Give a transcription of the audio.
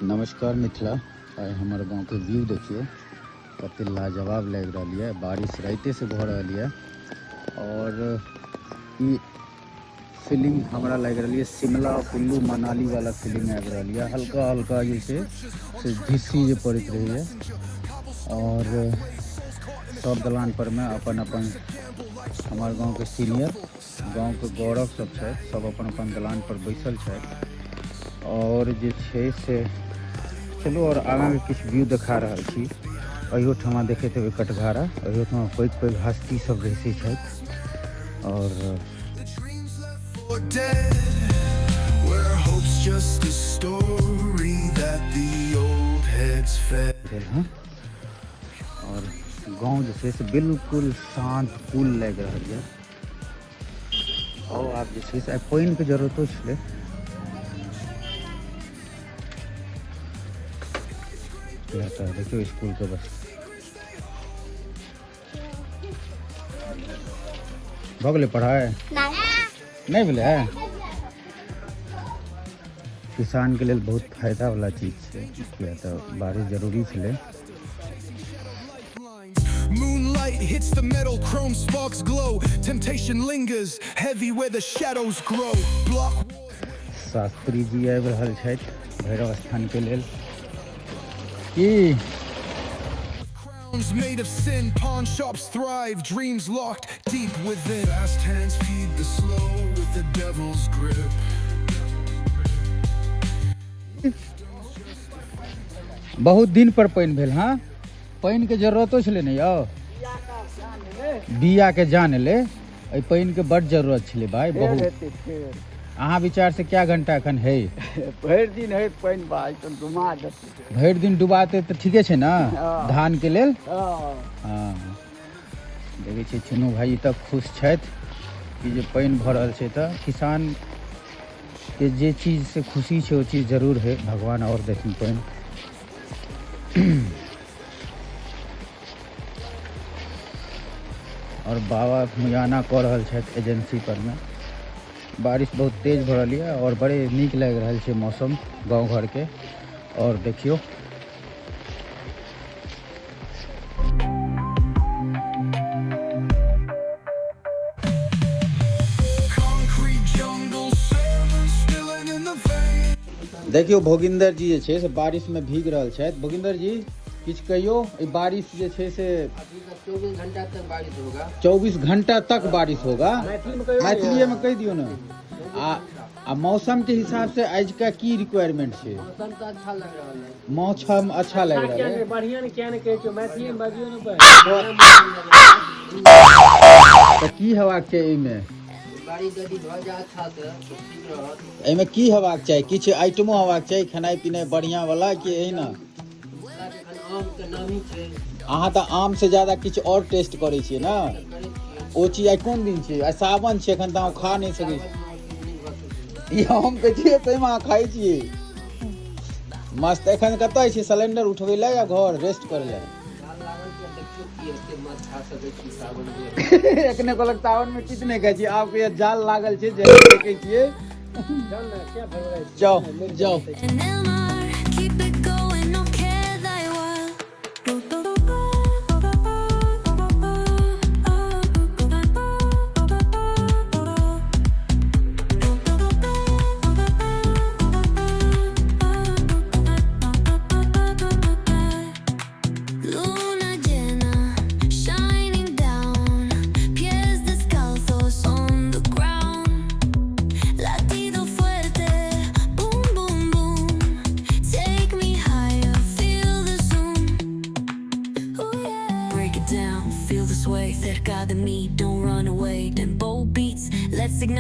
नमस्कार मिथिला। आइ हमर गाँवके व्यू देखियौ कते लाजवाब लागि रहल यऽ। बारिश राइते से भऽ रहल यऽ और ई फीलिंग हमरा लागि रहल यऽ शिमला कुल्लू मनाली वाला फीलिंग आबि रहल यऽ। हल्का हल्का जे छै से झिस्सी जे पड़ैत रहैए और सब दलान पर में अपन अपन हमर गाँवके सीनियर गाँवके गौरव सब छथि, सब अपन अपन दलान पर बैसल छथि। और जे छै से चलू और आगाँके किछु व्यू देखा रहल छी। अहियो ठमा देखैत हेबै कटघारा, अहियो ठमा पैघ पैघ हस्ती सब बैसै छथि। और हँ और गाँव जे छै से बिल्कुल शांत कूल लागि रहल यऽ। और आब जे छै से आइ पानिके जरूरतो छलै। तऽ देखियौ स्कूलके बस भऽ गेलै पढ़ाइ? नहि भेलै। किसानके लेल बहुत फायदा वाला चीज छै, किया तऽ बारिश जरूरी छलै। Moonlight hits the metal, chrome sparks glow. Temptation lingers, heavy where the shadows grow. Block Shastri ji आबि रहल छथि भैरव स्थान के लेल। की crowns made of sin, pawn shops thrive, dreams locked deep within. Fast hands feed the slow with the devil's grip. बहुत दिन पर पानि भेल। हाँ, पानिके जरूरतो छलै ने यौ, बिया के जान एलै। एहि पानिके बड जरूरत छलै भाई, बहुत। अहाँ विचार से क्या घंटा एखन है? भरि दिन है पानि भाई, तऽ डुबा देतै। भरि दिन डुबाते तऽ ठीके छै ने धान के लेल। हँ। हँ, देखै छियै चुनू भाई तऽ खुश छथि कि जे पानि भऽ रहल छै। तऽ किसान के जे चीज से खुशी छै ओ चीज जरूर है। भगवान और देथिन पानि। और बाबा मुआयना कऽ रहल छथि एजेंसी पर में। बारिश बहुत तेज भऽ रहल यऽ और बड़े नीक लागि रहल छै मौसम गाँव घर के। और देखियौ Concrete jungle, spilling in the vein. देखियौ भोगिंदर जी जे छै से बारिश में भीग रहल छथि। भोगिंदर जी किछु कहियौ, ई बारिश जे छै से अभी तक 24 घंटा तक बारिश होगा। 24 घंटा तक बारिश होगा, मैथिलीए में कहि दियौ ने। आ मौसम के हिसाब से आज का की रिक्वायरमेंट छै? मौसम तो अच्छा लग रहा है। मौसम अच्छा लग रहा है। बढ़िया ने क्या ने कहै छौ, मैथिली में बजियो ने। तऽ की हेबाक चाही एहिमे? बारिश यदि भऽ जाए अच्छा से तो ठीक रहत। एहिमे की हेबाक चाही? किछु आइटमो हेबाक चाही खेनाइ पिनाइ बढ़िया वाला कि एहिना? मिथिला के एखन आम के नामी छै। अहाँ तऽ आम से ज्यादा किछु और टेस्ट करै छियै ने? करै छियै। ओ चीज आइ कोन दिन छै? आइ सावन छै, एखन तऽ अहाँ खा नहि सकै छी। सावन मे नहि भऽ सकैए। ई हम कहै छियै ताहिमे अहाँ खाइ छियै मस्त। एखन कतऽ छियै? सिलेंडर उठबै लए या घर रेस्ट करै लए? जाल लागल छै, देखियौ की हेतै, माछ खा सकै छी सावन मे। एखने कहलक सावन मे किछु नहि खाइ छी, आब कहैया जाल लागल छै, जे देखै छियै। जाओ जाओ। En el mar, keep it going, no queda igual. Luna llena, shining down, pies descalzos on the ground. Latido fuerte, boom, boom, boom. Take me higher, feel the zoom. Ooh, yeah. Break it down, feel the sway. Cerca de mí, don't run away. Dembow beats, let's ignite.